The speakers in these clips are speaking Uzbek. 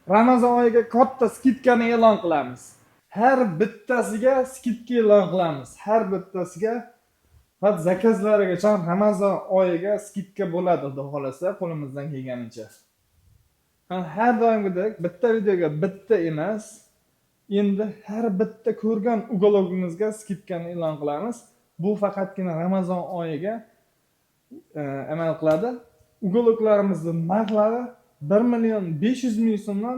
Ramazon oyiga katta скидка ni e'lon qilamiz. Har bittasiga скидка e'lon qilamiz. Har bittasiga va заказ larigacha Ramazon oyiga скидка bo'ladi, Xudo xohlasa, qo'limizdan kelganicha. Har doimgidek bitta videoga bitta emas, endi har bitta ko'rgan уголок imizga скидка ni e'lon qilamiz. Bu faqatgina Ramazon oyiga amal qiladi. Уголок larimizni narxlari 1 million 500 ming so'mdan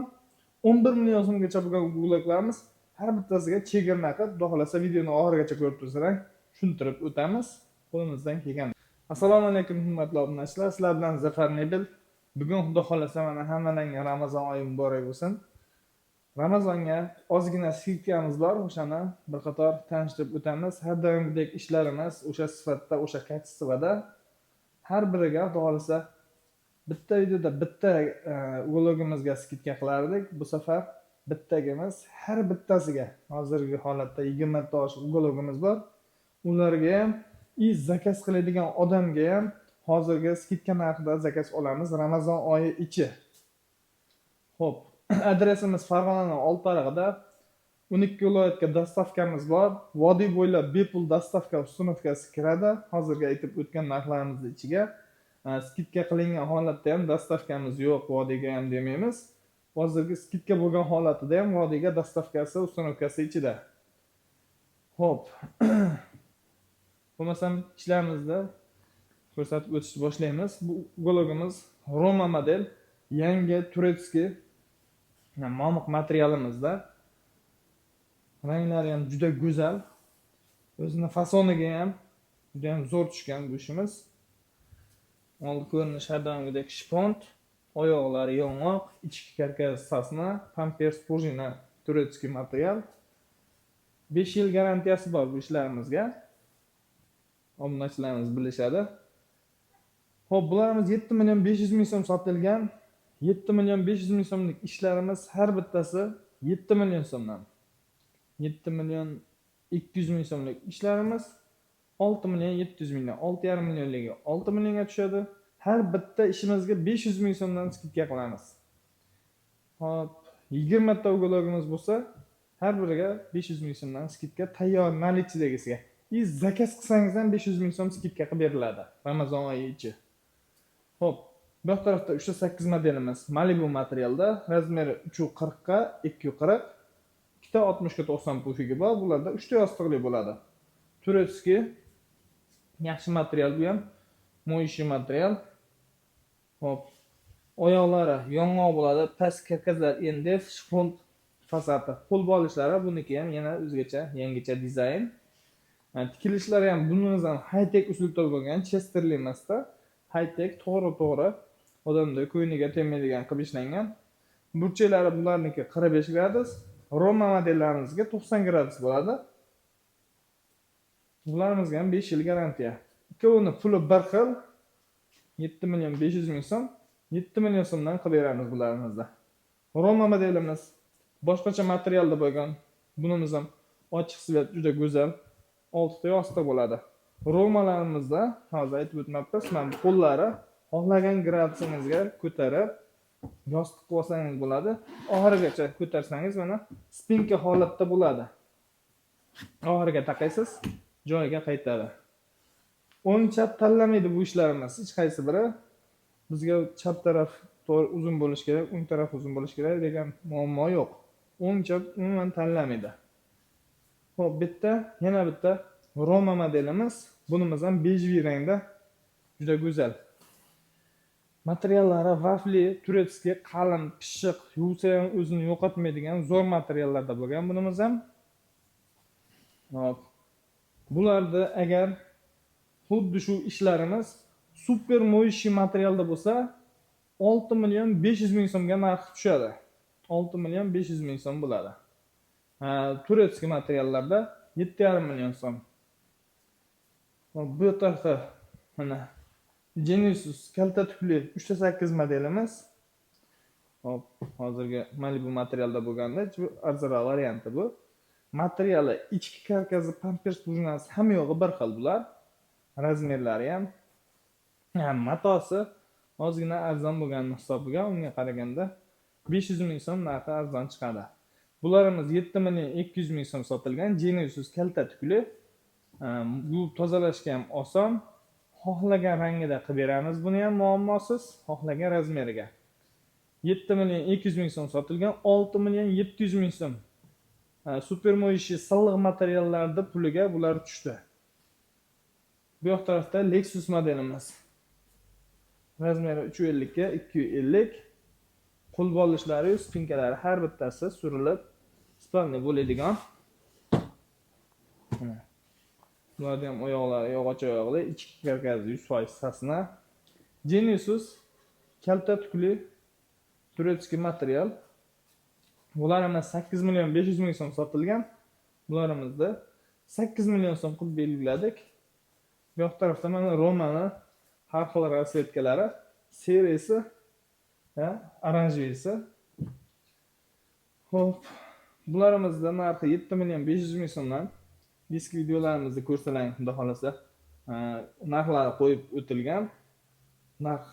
11 million so'mgacha bo'lgan уголок larimiz har bittasiga chegirma qilib, Xudo xohlasa, videoni oxirigacha ko'rib tursalar, tushuntirib o'tamiz qo'limizdan kelgan. Assalomu alaykum, hurmatli obunachilar, sizlar bilan Zafar Mebel. Bugun, Xudo xohlasa, mana hammalarga Ramazon oyi muborak bo'lsin. Ramazonga ozgina скидка miz bor, o'shani bir qator tanishtirib o'tamiz. Har doimgidek ishlarimiz o'sha sifatda, o'sha качество da. Har biriga, Xudo xohlasa, bitta videoda bitta уголок imizga скидка qilardik. Bu safar bittaga emas, har bittasiga, hozirgi holatda 20 ta oshiq уголок imiz bor. Ularga ham и заказ qiladigan odamga ham hozirgi скидка narxida заказ olamiz Ramazon oyi ichi. Xo'p, adresimiz Farg'onaning Oltiarig'ida. 12 viloyatga доставка miz bor. Vodiy bo'ylab bepul доставка, установка si kiradi. Hozirgi aytib o'tgan narxlarimizni ichiga. Скидка qilingan holatda ham доставка miz yo'q, vodiyga ham demaymiz. Hozirgi скидка bo'lgan holatida ham vodiyga доставка si, установка si ichida. Xo'p. Bo'lmasam ishlarimizni ko'rsatib o'tishni boshlaymiz. Bu уголок imiz Roma model, yangi турецкий momiq materialimizda. Ranglari ham juda go'zal. O'zini fasoniga ham juda ham zo'r tushgan bu ishimiz. Oldi ko'rinishi har doimgidek шпонт, oyoqlari yong'oq, ichki karkas сосна, pampers пружина, турецкий material. 5 yil garantiyasi bor bu ishlarimizga. Obunachilarimiz bilishadi. Xo'p, bularimiz 7 million 500 ming so'm sotilgan. 7 million 500 ming so'mlik ishlarimiz har bittasi 7 million so'mdan. 7 million 200 ming so'mlik ishlarimiz 6 million 700 mingdan, 6,5 millionligi 6 millionga tushadi. Har bitta ishimizga 500 ming so'mdan скидка qilamiz. Xo'p, 20 ta уголок imiz bo'lsa, har biriga 500 ming so'mdan скидка tayyor наличие dagisiga. И заказ qilsangiz ham 500 ming so'm скидка qilib beriladi Ramazon oyi ichi. Xo'p, bu yoq tarafda 3.8 modelimiz Malibu materialda, размер i 3.40 ga 2.40, ikkita 60 ga 90 пуфик i bor. Bularda 3 ta yostiqli bo'ladi. Турецкий yaxshi material bu ham, моющий material. Xo'p, oyoqlari yong'oq bo'ladi, past karkaslar MDF, шпонт fasadi. Qo'l bolishlari buniki ham yana o'zgacha, yangicha dizayn. Tikilishlari ham bunimiz ham high-tech uslubda bo'lgan, chesterli emasda, high-tech, to'g'ri-to'g'ri odamda ko'yniga tegmaydigan qilib ishlangan. Burchaklari bularniki 45 gradus, Roma modellarimizga 90 gradus bo'ladi. Bularımizga ham 5 yil garantiya. Ikkovini puli bir xil, 7 million 500 ming so'm, 7 million so'mdan qilib beramiz bularimizni. Roma modelimiz boshqacha materialda bo'lgan. Bunimiz ham ochiq цвет, juda go'zal. 6 ta yostiq bo'ladi. Romalarimizda hozir aytib o'tmabmiz, mana bu qo'llari xohlagan gradusingizga ko'tarib yostiq qilib olsangiz bo'ladi. Oxirigacha ko'tarsangiz, mana спинка holatda bo'ladi. Oxiriga taqaysiz, joyiga qaytadi. O'ng chap tanlamaydi bu ishlarimiz hech qaysi biri. Bizga chap taraf to'g'ri uzun bo'lishi kerak, o'ng taraf uzun bo'lishi kerak degan muammo yo'q. O'ng chap umuman tanlamaydi. Xo'p, bitta, yana bitta Roma modelimiz. Bunimiz ham бежевый rangda, juda go'zal. Materiallari вафли, турецкий, qalin, pishiq, yuvsa ham o'zini yo'qotmaydigan zo'r materiallarda bo'lgan bunimiz ham. Xo'p. Bularda agar xuddi shu ishlarimiz супер моющий materialda bo'lsa, 6 million 500 ming so'mga narxi tushadi. 6 million 500 ming so'm bo'ladi. Турецкий materiallarda 7,5 million so'm. Xo'p, bu tarafda mana Genesis kalta tukli 3.8 modelimiz. Xo'p, hozirgi Malibu materialda bo'lganda bu arzonroq varianti bu. Materiali, ichki karkasi, pampers пружина si, hamma yog'i bir xil bular. Размер lari ham. Matosi ozgina arzon bo'lgani hisobiga unga qaraganda 500 ming so'm narxi arzon chiqadi. Bularimiz 7 million 200 ming so'm sotilgan. Genesis kalta tukli. Yuvib tozalashga ham oson. Xohlagan rangida qilib beramiz buni ham muammosiz, xohlagan razmeriga. 7 million 200 ming so'm sotilgan, 6 million 700 ming so'm. Super moyishi silliq materiallarda puliga bular tushdi. Bu yoq tarafda Lexus modelimiz. Razmeri 350 ga 250. Qo'l bolishlari, spinkalari har bittasi surilib spalni bo'ladigan. Mana. Bularni ham oyoqlari yog'och oyoqli, ichki karkazi 100% sasna. Genesis kalta tukli турецкий material. Bularimiz 8 million 500 ming so'm sotilgan. Bularimizni 8 million so'm qilib belgiladik. Bu yoq tarafda mana Romani har xil rasvetkalari, seriyasi, oranjevisi. Xo'p, bularimizni narxi 7 million 500 ming so'mdan. Disk videolarimizni ko'rsalang, xudo xolasa, narxlari qo'yib o'tilgan. Narx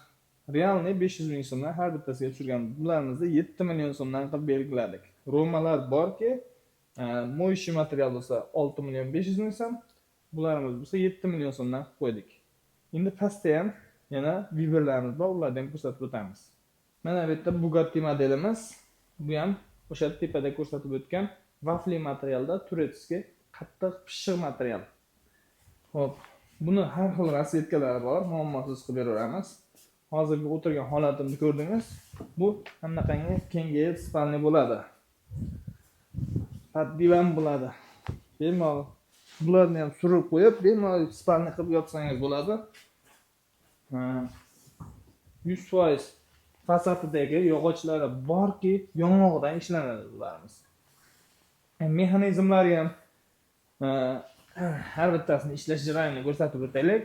realniy 500 ming so'mdan har bittasiga tushirgan. Bularimizni 7 million so'mdan qilib belgiladik. Romalar borki, moющий material bo'lsa 6 million 500 ming so'm, bularimiz bo'lsa 7 million so'mdan qilib qo'ydik. Endi pastda ham yana Viberlarimiz bor, ularni ham ko'rsatib o'tamiz. Mana bu yerda Bugatti modelimiz. Bu ham o'sha tepada ko'rsatib o'tgan vafli materialda, турецкий qattiq pishiq material. Xo'p, buni har xil rasvetkalari bor, muammosiz qilib beraveramiz. Hozirgi o'tirgan holatimni ko'rdingiz. Bu anaqangi kengayib spalni bo'ladi. Под divan bo'ladi. Bemalol bularni ham surib qo'yib, bemalol spalni qilib yotsangiz bo'ladi. 100% fasadidagi yog'ochlari borki, yong'oqdan ishlanadi bularimiz. Mexanizmlari ham har bittasini ishlash jarayonini ko'rsatib o'taylik.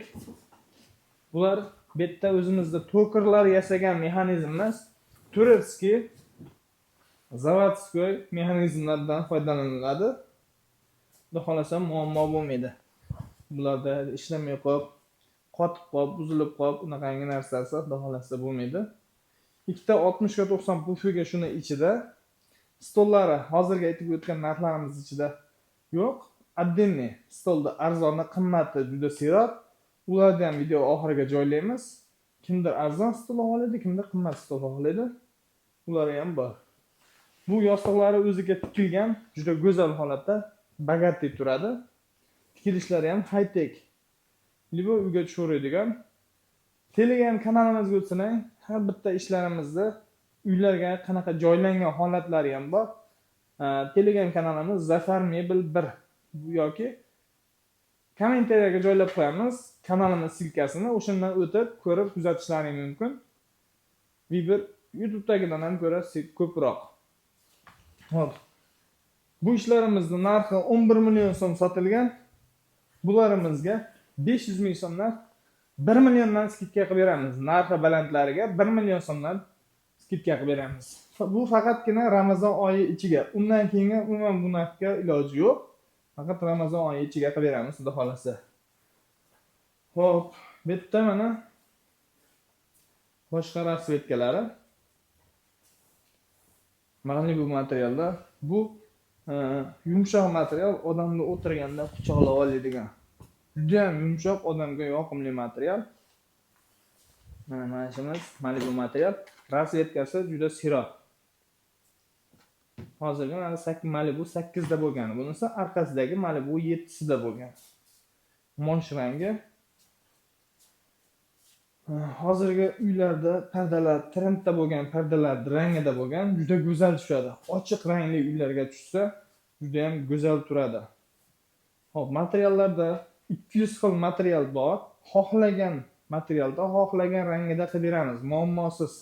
Bular bu yerda o'zimizda tokarlar yasagan mexanizm emas, турецкий заводской mexanizmlardan foydalaniladi. Xudo xohlasa muammo bo'lmaydi. Bularda ishlamay qolib, qotib qolib, buzilib qolib, unaqangi narsasi xudo xohlasa bo'lmaydi. Ikkita 60 ga 90 pufiga shuni ichida. Stollari hozirgi aytib o'tgan narxlarimiz ichida yo'q. Отдельный stolda arzoni, qimmati juda serob. Ularni ham video oxiriga joylaymiz. Kimdir arzon stol xohlaydi, kimdir qimmat stol xohlaydi. Ulari ham bor. Bu yostiqlari o'ziga tikilgan, juda go'zal holatda, богатый turadi. Tikilishlari ham high tech. Либо uyga tushaveradigan. Telegram kanalimizga o'tsalang, har bitta ishlarimizni uylarga qanaqa joylangan holatlari ham bor. Telegram kanalimiz Zafar Mebel 1 yoki kommentariyaga joylab qo'yamiz kanalimiz ссылка sini, o'shandan o'tib ko'rib kuzatishlaring mumkin. Viber YouTube'dagidan ham ko'ra ko'proq. Xo'p. Bu ishlarimizni narxi 11 million so'm sotilgan. Bularimizga 500 ming so'mdan, 1 milliondan скидка qilib beramiz. Narxi balandlariga 1 million so'mdan скидка qilib beramiz. Bu faqatgina Ramazon oyi ichiga. Undan keyin umuman bu narxga iloji yo'q. Faqat Ramazon oyi ichiga qilib beramiz, xudo xolasa. Xo'p, bu yerda mana boshqa расцветка lari. Mana bu materialda bu yumshoq material, odamni o'tirganda quchoqlab oladigan. Judayam yumshoq, odamga yoqimli material. Mana shimiz Malibu material. Расцветка si juda serob. Hozirgi mana Malibu 8 da bo'lgan. Bunisi orqasidagi Malibu 7sida bo'lgan. Mosh rangi. Hozirgi uylarda pardalar trendda bo'lgan pardalar rangida bo'lgan, juda go'zal tushadi. Ochiq rangli uylarga tushsa, juda ham go'zal turadi. Xo'p, materiallarda 200 xil material bor. Xohlagan materialda, xohlagan rangida qilib beramiz, muammosiz.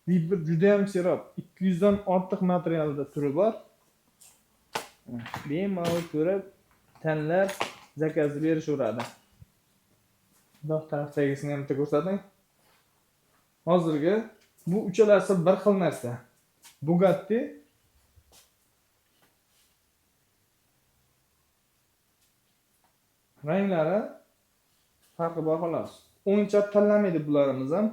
Viber juda ham serob. 200 dan ortiq materialda turi bor. Bemalol ko'rib, tanlab, заказ berishaveradi. Bundoq tarafdagisini ham bitta ko'rsating. Hozirgi bu uchalasi bir xil narsa. Bugatti ranglari farqi bor xolos. O'ng chap tanlamaydi bularimiz ham.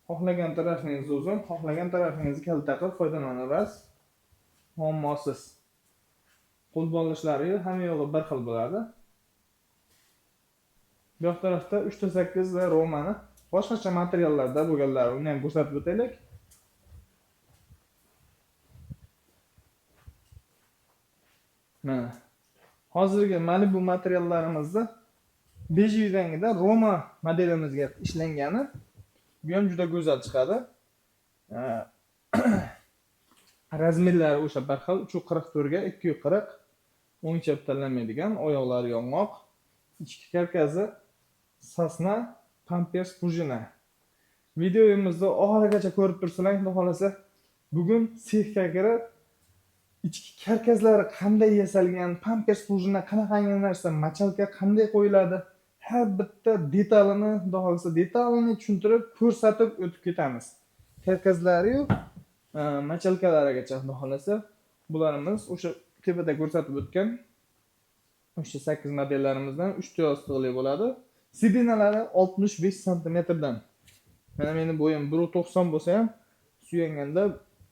Xohlagan tarafingizni uzun, xohlagan tarafingizni kalta qilib foydalanaverasiz. Muammosiz. Qo'l bolishlari hamma yo'g'i bir xil bo'ladi. Bu yoq tarafda 3.8 va Romani boshqacha materiallarda bo'lganlari, uni ham ko'rsatib o'taylik. Mana hozirgi Malibu materiallarimizni bejiy rangida Roma modelimizga ishlangani, bu ham juda go'zal chiqadi. Razmerlari o'sha bir xil, 3.44 ga 2.40, o'ng chap tanlanmaydigan, oyoqlari yong'oq, ichki karkazi sosna, pampers prujina. Videomizni oxirigacha ko'rib tursalar, xudo xolasa bugun sexga kirib ichki karkazlari qanday yasalgan, pampers prujina qanaqangi narsa, machalka qanday qo'yiladi, har bitta detalini xudo xolasa detalini tushuntirib, ko'rsatib o'tib ketamiz. Karkazlari-yu, machalkalarigacha xudo xolasa bularimiz o'sha tepada ko'rsatib o'tgan 3.8 modellarimizdan 3 ta yostiqli bo'ladi. Sidinalari 65 santimetrdan. Mana meni bo'yim 1.90 bo'lsa ham suyanganda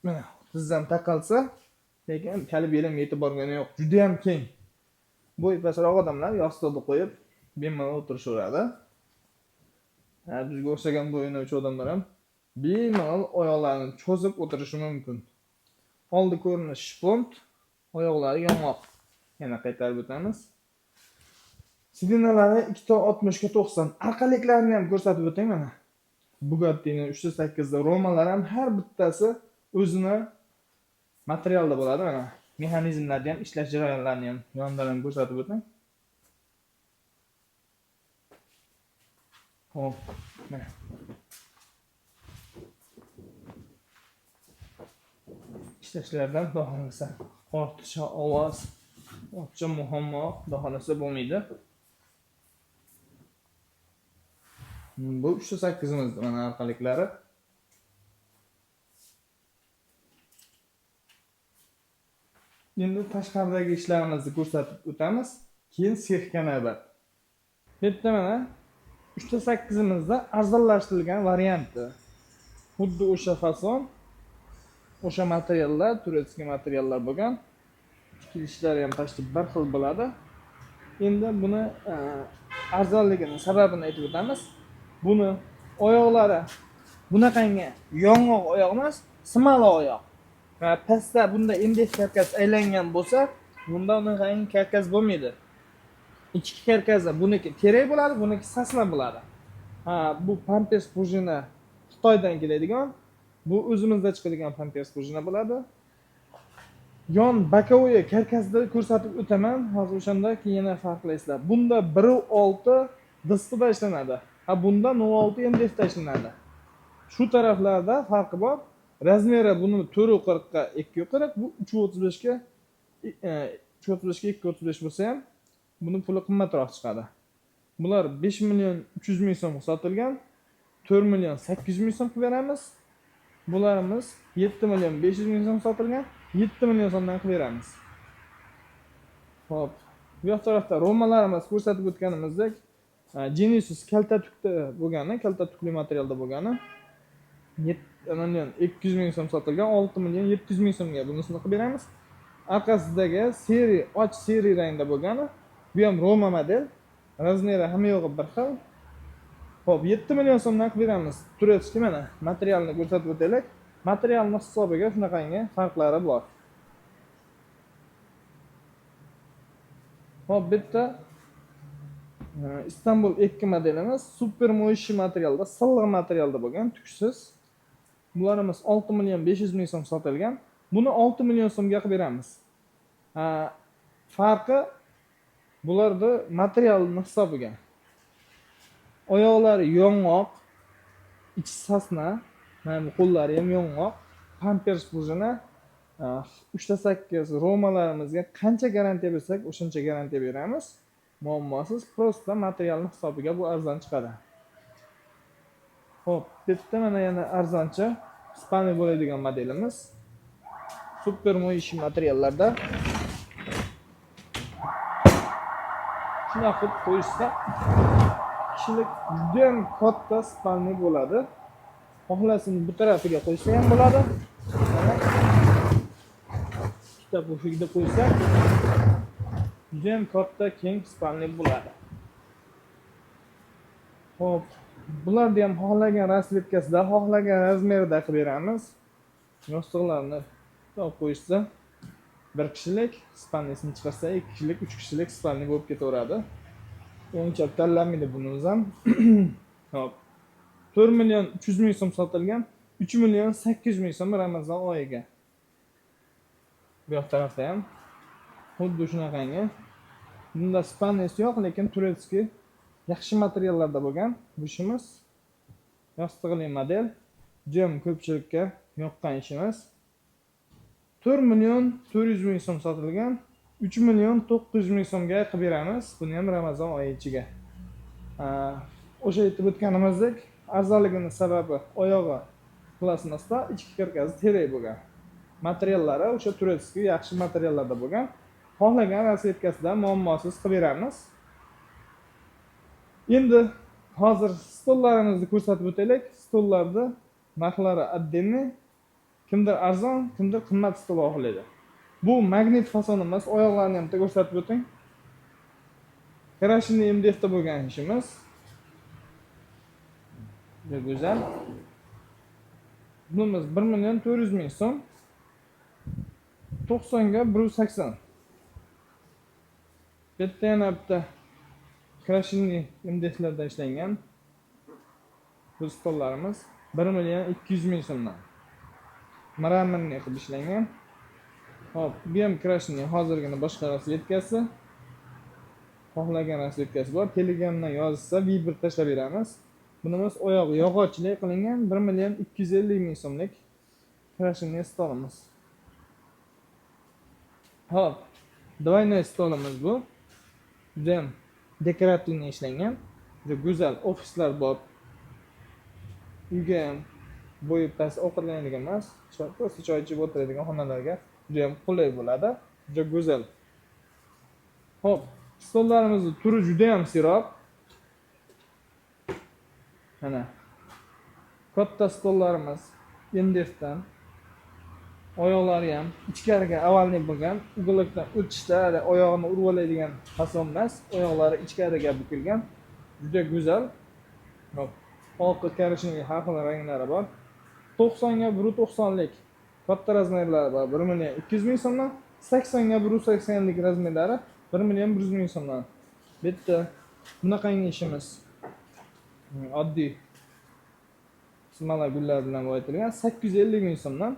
mana tizzam taqalsa, lekin kalib yelim yetib borgani yo'q. Juda ham keng. Bo'y pastroq odamlar yostiqni qo'yib bemalol o'tirishaveradi. Ha, bizga o'xshagan bo'yini uch odamlar ham bemalol oyoqlarini cho'zib o'tirishi mumkin. Oldi ko'rinish shpont, oyoqlari yong'oq. Yana qaytarib o'tamiz. Sidinalari 2.60 ga 90. Orqaliklarini ham ko'rsatib o'tay mana. Bugatti'ni 3.8 da Romalar ham har bittasi o'zini materialda bo'ladi mana. Mexanizmlarni ham, ishlash jarayonlarini ham yondan ham ko'rsatib o'tay. Xo'p, mana. Ishlashlardan xudo xolasa ortiqcha ovoz, ortiqcha muammo xudo xolasa bo'lmaydi. Bu 3.8 mana orqaliklari. Endi tashqaridagi ishlarimizni ko'rsatib o'tamiz, keyin sexga navbat. Bu yerda mana 3.8 arzonlashtirilgan varianti. Xuddi o'sha fason, o'sha materiallar, turetskiy materiallar bo'lgan. Tikilishlari ham почти bir xil bo'ladi. Endi buni arzonligini sababini aytib o'tamiz. Buni oyoqlari bunaqangi yong'oq oyoq emas, simali oyoq. Pastda bunda MDF karkas aylangan bo'lsa, bunda unaqangi karkas bo'lmaydi. Ichki karkasi buniki terak bo'ladi, buniki sosna bo'ladi. Ha, bu pampers prujina Xitoydan keladigan, bu o'zimizda chiqadigan pampers prujina bo'ladi. Yon боковой karkasni ko'rsatib o'taman, hozir o'shanda keyin yana farqlaysizlar. Bunda 1.6 diskida ishlanadi. Ha, bunda 0.6 MDF da ishlanadi. Shu taraflarda farqi bor. Razmeri buni 4.40 ga 2.40, bu 3.35 ga 3.35 ga 2.35 bo'lsa ham buni puli qimmatroq chiqadi. Bular 5 million 300 ming so'm sotilgan, 4 million 800 ming so'm qilib beramiz. Bularimiz 7 million 500 ming so'm sotilgan, 7 million so'mdan qilib beramiz. Xo'p, bu yoq tarafda romalarimiz ko'rsatib o'tganimizdek, Genesis kalta tukda bo'lgani, kalta tukli materialda bo'lgani 7 million 200 ming so'm sotilgan, 6 million 700 ming so'mga bunisini qilib beramiz. Orqasidagi seri, och seri rangda bo'lgani, bu ham Roma model, razmeri hamma yo'g'i bir xil. Xo'p, 7 million so'mdan qilib beramiz. Turetskiy mana materialni ko'rsatib o'taylik. Materialni hisobiga shunaqangi farqlari bor. Xo'p, bitta Istanbul 2 modelimiz super moyishi materialda, silliq materialda bo'lgan, tuksiz. Bularimiz 6 million 500 ming so'm sotilgan. Buni 6 million so'mga qilib beramiz. Farqi bularda materialni hisobiga. Oyoqlari yong'oq, ichi sosna, mana bu qo'llari ham yong'oq, pampers prujina, 3.8 romalarimizga qancha garantiya bersak, o'shancha garantiya beramiz. Muammosiz, prosta materialni hisobiga bu arzon chiqadi. Xo'p, bu yerda mana yana arzoncha spani bo'ladigan modelimiz. Super moyishi materiallarda. Shunday qilib qo'yishsa, kishilik juda ham katta spalni bo'ladi. Xohlasin bu tarafiga qo'ysa ham bo'ladi. Mana ikkita пуфик ni qo'ysak, juda ham katta, keng спальный bo'ladi. Xo'p, bularni ham xohlagan расцветка sida, xohlagan размер ida qilib beramiz. Yostiqlarni olib qo'yishsa, bir kishilik спальный sini chiqarsa, ikki kishilik, uch kishilik спальный bo'lib ketaveradi. Uncha tanlanmaydi bunimiz ham. Xo'p. 4 million 300 ming so'm sotilgan, 3 million 800 ming so'm Ramazon oyiga. Bu yoq tarafda ham xuddi shunaqangi. Bunda спальный si yo'q, lekin турецкий yaxshi materiallarda bo'lgan bu ishimiz. Yostiqli model. Juda ko'pchilikka yoqqan ishimiz. 4 million 400 ming so'm sotilgan, 3 million 900 ming so'mga qilib beramiz. Buni ham Ramazon oyi ichiga. O'sha aytib o'tganimizdek, arzonligini sababi oyog'i plastmassa, ichki karkasi terak bo'lgan. Materiallari o'sha турецкий yaxshi materiallarda bo'lgan. Xohlagan расцветка sida muammosiz qilib beramiz. Endi hozir stollarimizni ko'rsatib o'taylik. Stollarni narxlari отдельный. Kimdir arzon, kimdir qimmat stol xohlaydi. Bu magnit fason emas, oyoqlarini ham bitta ko'rsatib o'ting. Крашеный МДФ da bo'lgan ishimiz. Juda go'zal. Bunimiz 1 million 400 ming so'm. 90 ga 180. Bu yerda yana bitta крашеный МДФ lardan ishlangan bu stollarimiz 1 million 200 ming so'mdan. Мраморный qilib ishlangan. Xo'p, bu ham крашеный, hozirgina boshqa расцветка si. Xohlagan расцветка si bor. Telegramdan yozsa, Viber tashlab beramiz. Bunimiz oyog'i yog'ochli qilingan, 1 million 250 ming so'mlik крашеный stolimiz. Xo'p, двойной stolimiz bu. Juda ham декоративный ishlangan. Juda go'zal ofislar bor. Uyga ham bo'yi past ovqatlanadigan emas, просто choy ichib o'tiradigan xonalarga juda ham qulay bo'ladi. Juda go'zal. Xo'p, stollarimizni turi juda ham serob. Mana katta stollarimiz МДФ dan. Oyoqlari ham ichkariga овальный bo'lgan. Уголок dan o'tishda hali oyog'ini urib oladigan fason emas. Oyoqlari ichkariga bukilgan. Juda go'zal. Xo'p, oqi, коричневый, har xil ranglari bor. 90 ga 1.90lik katta размер lari bor, 1 million 200 ming so'mdan. 80 ga 1.80lik размер lari 1 million 100 ming so'mdan. Bu yerda bunaqangi ishimiz. Oddiy smala gullar bilan boyitilgan, 850 ming so'mdan.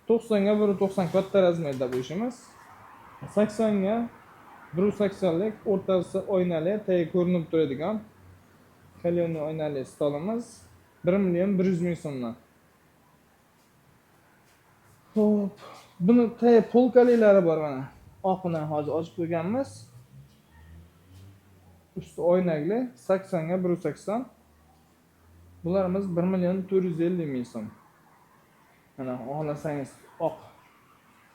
90 ga 1.90 katta размер da bu ishimiz. 80 ga 1.80lik, o'rtasi oynali, tagi ko'rinib turadigan каленый oynali stolimiz 1 million 100 ming so'mdan. Xo'p, buni tagi полка lilari bor mana. Oqini hozir ochib qo'yganmiz. Usti oynakli, 80 ga 1.80. Bularimiz 1 million 450 ming so'm. Mana xohlasangiz oq,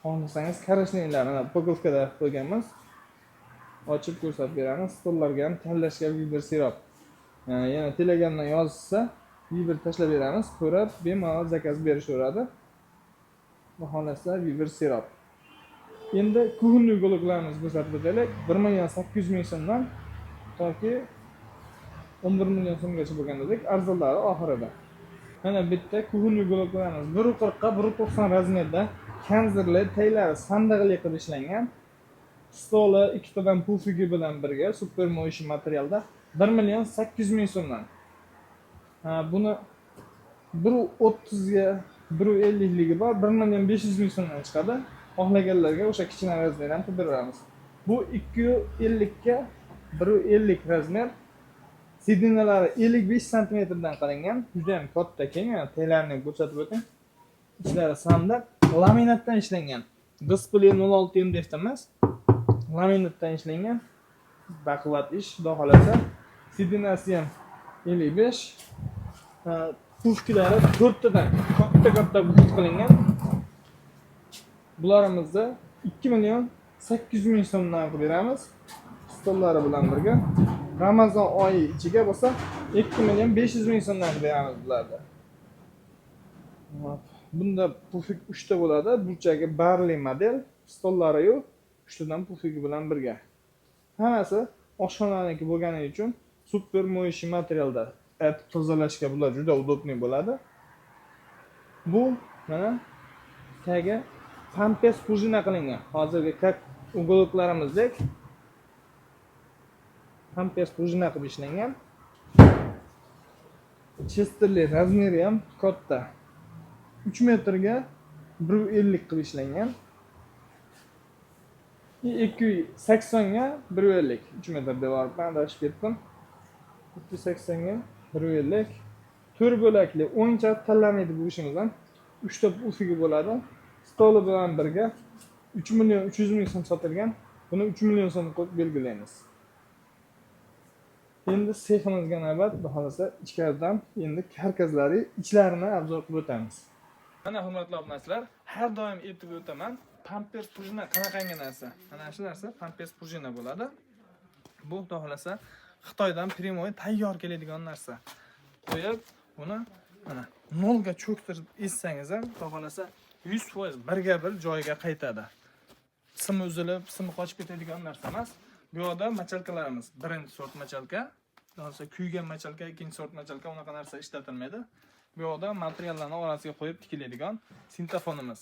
xohlasangiz коричневый lar, mana упаковка da qo'yganmiz. Ochib ko'rsatib beramiz. Stollarga ham tanlashga Viber serob. Yana Telegramdan yozishsa, Viber tashlab beramiz. Ko'rib, bemalol заказ berishaveradi. Xudo xohlasa, Viber serob. Endi кухонный уголок larimizni ko'rsatib o'taylik. 1 million 800 ming so'mdan toki 11 million so'mgacha bo'lgan dedik. Arzonlari oxirida. Mana bitta кухонный уголок larimiz 1.40 ga 1.90 размер da, kanzirli, taylari sandiqli qilib ishlangan. Stoli ikkitadan пуфик i bilan birga super моющий materialda 1 million 800 ming so'mdan. Ha, buni 1.30 ga 1.50 ligi bor, 1 million 500 ming so'mdan chiqadi. Xohlaganlarga o'sha kichkina размер ham qilib beramiz. Bu 2.50 ga 1.50 размер. Сиденья lari 55 santimetrdan qilingan, juda ham katta, keng. Mana taylarini ham ko'rsatib o'ting. Ichlari sandiq, laminatdan ishlangan. Display 06 MDF emas, laminatdan ishlangan. Baquvvat ish, xudo xohlasa. Сиденья si ham 55. Пуфик lari to'rttadan katta katta пуфик qilingan. Bularimizni 2 million 800 ming so'mdan qilib beramiz. Stollari bilan birga. Ramazon oyi ichiga bo'lsa, 2 million 500 ming so'mdan qilib beramiz bularni. Bunda pufik 3 ta bo'ladi. Burchagi barli model, stollari yo'q, 3 tadan pufigi bilan birga. Hammasi oshxonaniki bo'lgani uchun super моющий materialda. Tozalashga bular juda удобный bo'ladi. Bu mana tagi pampers пружина qilingan. Hozirgi как уголок larimizdek pampers пружина qilib ishlangan. Chesterli размер i ham katta. 3 metrga 1,50 qilib ishlangan. 280 ga 1,50. 3 metr deb yuboribman, adashib ketdim. 280 ga 1,50. 4 bo'lakli, o'ng chap tanlamaydi bu ishimiz ham. 3 ta pufigi bo'ladi. Stoli bilan birga 3 million 300 ming so'm sotilgan. Buni 3 million so'm qo'yib belgilaymiz. Endi seximizga navbat, xudo xohlasa ichkaridan endi karkazlari ichlarini обзор qilib o'tamiz. Mana hurmatli obunachilar, har doim aytib o'taman, pampers пружина qanaqangi narsa? Mana shu narsa pampers пружина bo'ladi. Bu xudo xohlasa Xitoydan прямой tayyor keladigan narsa. Qo'yib, buni mana nolga cho'ktirib essangiz ham, xudo xohlasa 100% birga bir joyiga qaytadi. Simi uzilib, simi qochib ketadigan narsa emas. Bu yoqda мочалка larimiz birinchi sort мочалка, xohlasa kuygan мочалка, ikkinchi sort мочалка, unaqa narsa ishlatilmaydi. Bu yoqda materiallarni orasiga qo'yib tikiladigan sintafonimiz.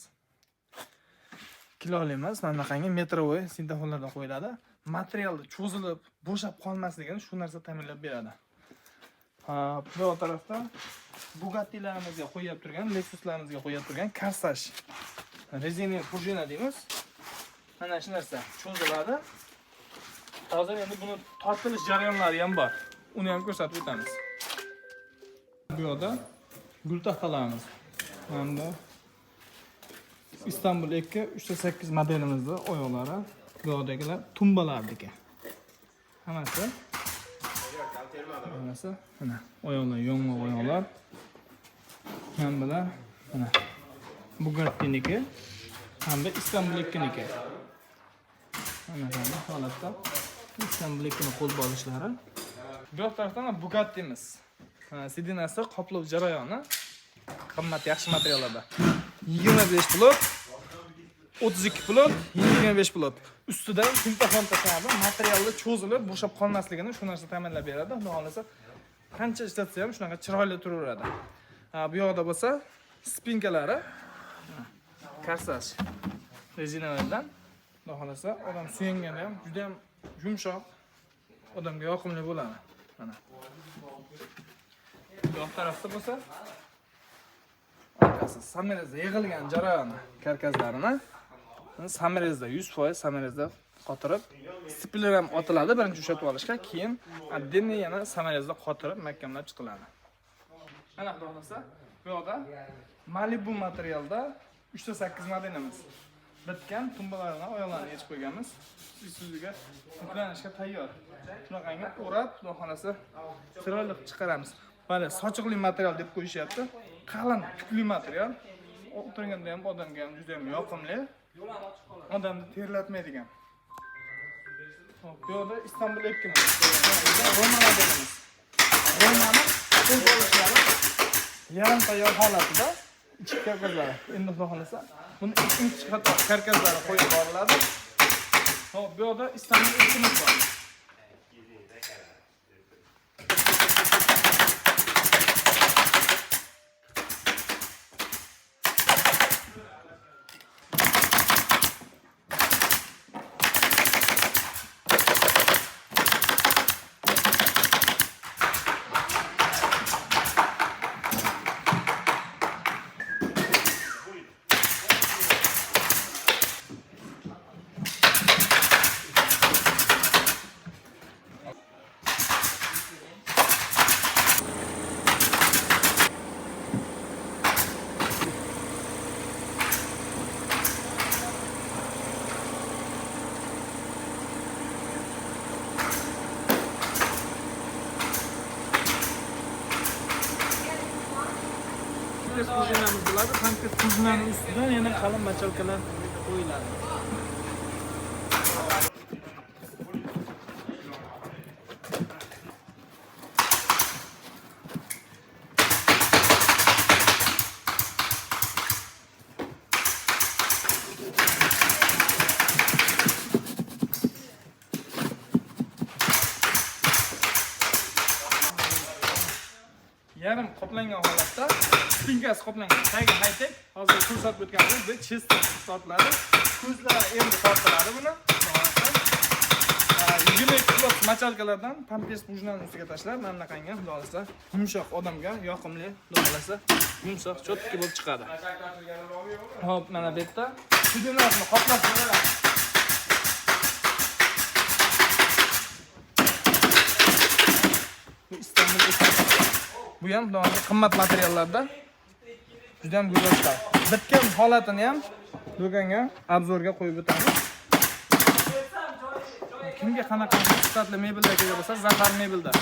Kiloli emas, mana bunaqangi метровой sintafonlardan qo'yiladi. Materialni cho'zilib, bo'shab qolmasligini shu narsa ta'minlab beradi. Ha, bu yoq tarafda Bugattilarimizga qo'yib turgan, Lexuslarimizga qo'yib turgan korsaj. Резина пружина deymiz. Mana shu narsa cho'ziladi. Hozir endi buni tortilish jarayonlari ham bor. Uni ham ko'rsatib o'tamiz. Bu yoqda gul taxtalarimiz. Mana Istanbul 2 3.8 modelimizda oyoqlari, bu yoqdagilar tumbalarniki. Hammasi. Hammasi mana oyoqlar, yong'oq oyoqlar. Mana bular mana Bugattiniki hamda Istanbul 2niki. Mana shunday holatda Istanbul 2ni qo'l bolishlari. Bu yoq tarafdan Bugattimiz. Сиденья si qoplov jarayoni qimmat, yaxshi materiallarda. 25 плоть, 32 плоть, 25 плоть. Ustidan sintafon tashlanadi, materialni cho'zilib, bo'shab qolmasligini shu narsa ta'minlab beradi. Xudo xohlasa qancha ishlatsa ham shunaqa chiroyli turaveradi. Ha, bu yoqda bo'lsa спинка lari korsaj rezinalardan. Xudo xohlasa odam suyanganda ham juda ham yumshoq, odamga yoqimli bo'ladi. Mana. Bu yoq tarafda bo'lsa orqasi саморез da yig'ilgan jarayoni, karkazlarini саморез da, 100% саморез da qotirib, степлер ham otiladi birinchi ushatib olishga, keyin отдельно yana саморез da qotirib mahkamlab chiqiladi. Mana xudo xohlasa bu yoqda Malibu materialda 3.8 modelimiz. Bitgan tumbalarni, oyoqlarini yechib qo'yganmiz. Ustiga yuklanishga tayyor. Shunaqangi o'rab, xudo xohlasa chiroyli qilib chiqaramiz. Mana sochiqli material deb qo'yishyapti. Qalin, tukli material. O'tirganda ham odamga ham juda ham yoqimli. Odamni terlatmaydigan. Hop, bu yoqda Istanbul 2. Roma modelimiz. Romani qo'l olishlari yarim tayyor holatida ichki karkazlari. Endi xudo xohlasa buni ikkinchi qator karkazlari qo'yib boriladi. Hop, bu yoqda Istanbul 2 bor. Pampers пружина miz bo'ladi. Pampers пружина ning ustidan yana qalin мочалка lar qo'yiladi. Qoplangan holatda, спинка si qoplangan, tagi high-tech. Hozir ko'rsatib o'tganimiz bu Chester sotiladi. Ko'zlari endi tortiladi buni. Xudo xohlasa. 22 kilo мочалка lardan pampers bujnani ustiga tashlab, mana bunaqangi, xudo xohlasa, yumshoq, odamga yoqimli, xudo xohlasa, yumshoq, чётки bo'lib chiqadi. Hop, mana bu yerda sudinlarni qoplab beradi. Bu Istanbul Espresso. Bu ham, xudo xohlasa, qimmat materiallarda juda ham go'zal chiqadi. Bitgan holatini ham do'konga обзор ga qo'yib o'tamiz. Kimga qanaqa sifatli mebellar kerak bo'lsa, Zafar mebelda.